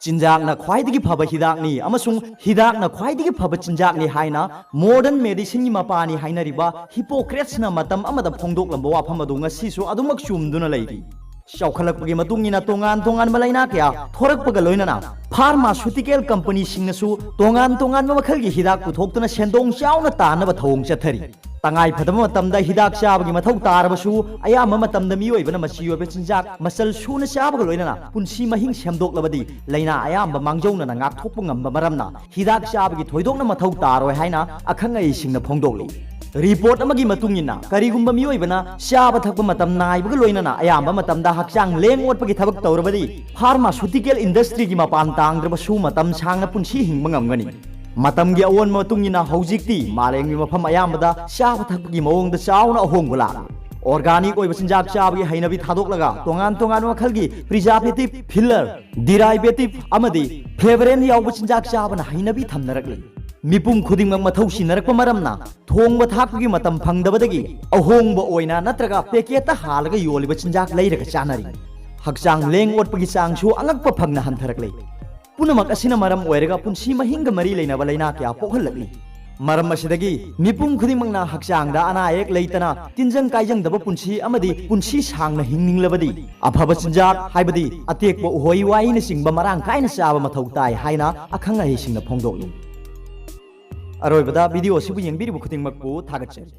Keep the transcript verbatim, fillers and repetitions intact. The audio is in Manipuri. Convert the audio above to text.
ꯆꯤꯟꯖꯥꯛꯅ ꯈ꯭ꯋꯥꯏꯗꯒꯤ ꯐꯕ ꯍꯤꯗꯥꯛꯅꯤ ꯑꯃꯁꯨꯡ ꯍꯤꯗꯥꯛꯅ ꯈ꯭ꯋꯥꯏꯗꯒꯤ ꯐꯕ ꯆꯤꯟꯖꯥꯛꯅꯤ ꯍꯥꯏꯅ modern medicineꯒꯤ ꯃꯄꯥꯅꯤ ꯍꯥꯏꯅꯔꯤꯕ Hippocratesꯅ ꯃꯇꯝ ꯑꯃꯗ ꯐꯣꯡꯗꯣꯛꯂꯝꯕ ꯋꯥꯐꯝ ꯑꯗꯨ ꯉꯁꯤꯁꯨ ꯑꯗꯨꯃꯛ ꯆꯨꯝꯗꯨꯅ ꯂꯩꯔꯤ꯫ ꯆꯥꯎꯈꯠꯂꯛꯄꯒꯤ ꯃꯇꯨꯡ ꯏꯟꯅ ꯇꯣꯉꯥꯟ ꯇꯣꯉꯥꯟꯕ ꯂꯥꯏꯅꯥ ꯀꯌꯥ ꯊꯣꯔꯛꯄꯒ ꯂꯣꯏꯅꯅ pharmaceutical companyꯁꯤꯡꯅꯁꯨ ꯇꯣꯉꯥꯟ ꯇꯣꯉꯥꯟꯕ ꯃꯈꯜꯒꯤ ꯍꯤꯗꯥꯛ ꯄꯨꯊꯣꯛꯇꯨꯅ ꯁꯦꯟꯗꯣꯡ ꯆꯥꯎꯅ ꯇꯥꯟꯅꯕ ꯊꯧꯑꯣꯡ ꯆꯠꯊꯔꯤ꯫ ꯇꯉꯥꯏ ꯐꯗꯕ ꯃꯇꯝꯗ ꯍꯤꯗꯥꯛ ꯆꯥꯕꯒꯤ ꯃꯊꯧ ꯇꯥꯔꯕꯁꯨ, ꯑꯌꯥꯝꯕ ꯃꯇꯝꯗ ꯃꯤꯑꯣꯏꯕꯅ ꯃꯆꯤ ꯑꯣꯏꯕ ꯆꯤꯟꯖꯥꯛ ꯃꯆꯜ ꯁꯨꯅ ꯆꯥꯕꯒ ꯂꯣꯏꯅꯅ ꯄꯨꯟꯁꯤ ꯃꯍꯤꯡ ꯁꯦꯝꯗꯣꯛꯂꯕꯗꯤ, ꯂꯥꯏꯅꯥ ꯑꯌꯥꯝꯕ ꯃꯥꯡꯖꯧꯅꯅ ꯉꯥꯛꯊꯣꯛꯄ ꯉꯝꯕ ꯃꯔꯝꯅ ꯍꯤꯗꯥꯛ ꯆꯥꯕꯒꯤ ꯊꯣꯏꯗꯣꯛꯅ ꯃꯊꯧ ꯇꯥꯔꯣꯏ ꯍꯥꯏꯅ ꯑꯈꯪ ꯑꯍꯩꯁꯤꯡꯅ ꯐꯣꯡꯗꯣꯛꯂꯤ꯫ Report ꯑꯃꯒꯤ ꯃꯇꯨꯡ ꯏꯟꯅ, ꯀꯔꯤꯒꯨꯝꯕ ꯃꯤꯑꯣꯏꯕꯅ ꯆꯥꯕ ꯊꯛꯄ ꯃꯇꯝ ꯅꯥꯏꯕꯒ ꯂꯣꯏꯅꯅ ꯑꯌꯥꯝꯕ ꯃꯇꯝꯗ ꯍꯛꯆꯥꯡ ꯂꯦꯡ ꯑꯣꯠꯄꯒꯤ ꯊꯕꯛ ꯇꯧꯔꯕꯗꯤ, pharmaceutical industryꯒꯤ ꯃꯄꯥꯟ ꯇꯥꯡꯗ꯭ꯔꯕꯁꯨ ꯃꯇꯝ ꯁꯥꯡꯅ ꯄꯨꯟꯁꯤ ꯍꯤꯡꯕ ꯉꯝꯒꯅꯤ꯫ ꯃꯇꯝꯒꯤ ꯑꯑꯣꯟꯕ ꯃꯇꯨꯡ ꯏꯟꯅ ꯍꯧꯖꯤꯛꯇꯤ ꯃꯥꯂꯦꯝꯒꯤ ꯃꯐꯝ ꯑꯌꯥꯝꯕꯗ ꯆꯥꯕ ꯊꯛꯄꯒꯤ ꯃꯑꯣꯡꯗ ꯆꯥꯎꯅ ꯑꯍꯣꯡꯕ ꯂꯥꯛꯂꯦ꯫ Organic ꯑꯣꯏꯕ ꯆꯤꯟꯖꯥꯛ ꯆꯥꯕꯒꯤ ꯍꯩꯅꯕꯤ ꯊꯥꯗꯣꯛꯂꯒ ꯇꯣꯉꯥꯟ ꯇꯣꯉꯥꯟꯕ ꯃꯈꯜꯒꯤ preservative, filler, derivative ꯑꯃꯗꯤ flavoring ꯌꯥꯎꯕ ꯆꯤꯟꯖꯥꯛ ꯆꯥꯕꯅ ꯍꯩꯅꯕꯤ ꯊꯝꯅꯔꯛꯂꯤ꯫ ꯃꯤꯄꯨꯝ ꯈꯨꯗꯤꯡꯃꯛ ꯃꯊꯧ ꯁꯤꯟꯅꯔꯛꯄ ꯃꯔꯝꯅ ꯊꯣꯡꯕ ꯊꯥꯛꯄꯒꯤ ꯃꯇꯝ ꯐꯪꯗꯕꯗꯒꯤ ꯑꯍꯣꯡꯕ ꯑꯣꯏꯅ ꯅꯠꯇ꯭ꯔꯒ packetꯇ ꯍꯥꯜꯂꯒ ꯌꯣꯜꯂꯤꯕ ꯆꯤꯟꯖꯥꯛ ꯂꯩꯔꯒ ꯆꯥꯅꯔꯤ꯫ ꯍꯛꯆꯥꯡ ꯂꯦꯡ ꯑꯣꯠꯄꯒꯤ ꯆꯥꯡꯁꯨ ꯑꯉꯛꯄ ꯐꯪꯅ ꯍꯟꯊꯔꯛꯂꯦ꯫ ꯄꯨꯝꯅꯃꯛ ꯑꯁꯤꯅ ꯃꯔꯝ ꯑꯣꯏꯔꯒ ꯄꯨꯟꯁꯤ ꯃꯍꯤꯡꯒ ꯃꯔꯤ ꯂꯩꯅꯕ ꯂꯥꯏꯅꯥ ꯀꯌꯥ ꯄꯣꯛꯍꯜꯂꯛꯂꯤ꯫ ꯃꯔꯝ ꯑꯁꯤꯗꯒꯤ ꯃꯤꯄꯨꯝ ꯈꯨꯗꯤꯡꯃꯛꯅ ꯍꯛꯆꯥꯡꯗ ꯑꯅꯥ ꯑꯌꯦꯛ ꯂꯩꯇꯅ ꯇꯤꯟꯖꯪ ꯀꯥꯏꯖꯪꯗꯕ ꯄꯨꯟꯁꯤ ꯑꯃꯗꯤ ꯄꯨꯟꯁꯤ ꯁꯥꯡꯅ ꯍꯤꯡꯅꯤꯡꯂꯕꯗꯤ, ꯑꯐꯕ ꯆꯤꯟꯖꯥꯛ, ꯍꯥꯏꯕꯗꯤ ꯑꯇꯦꯛꯄ ꯎꯍꯩ ꯋꯥꯍꯩꯅꯆꯤꯡꯕ ꯃꯔꯥꯡ ꯀꯥꯏꯅ ꯆꯥꯕ ꯃꯊꯧ ꯇꯥꯏ ꯍꯥꯏꯅ ꯑꯈꯪ ꯑꯍꯩꯁꯤꯡꯅ ꯐꯣꯡꯗꯣꯛꯂꯤ꯫ ꯑꯔꯣꯏꯕꯗ video ꯑꯁꯤꯕꯨ ꯌꯦꯡꯕꯤꯔꯤꯕ ꯈꯨꯗꯤꯡꯃꯛꯄꯨ ꯊꯥꯒꯠꯆꯔꯤ꯫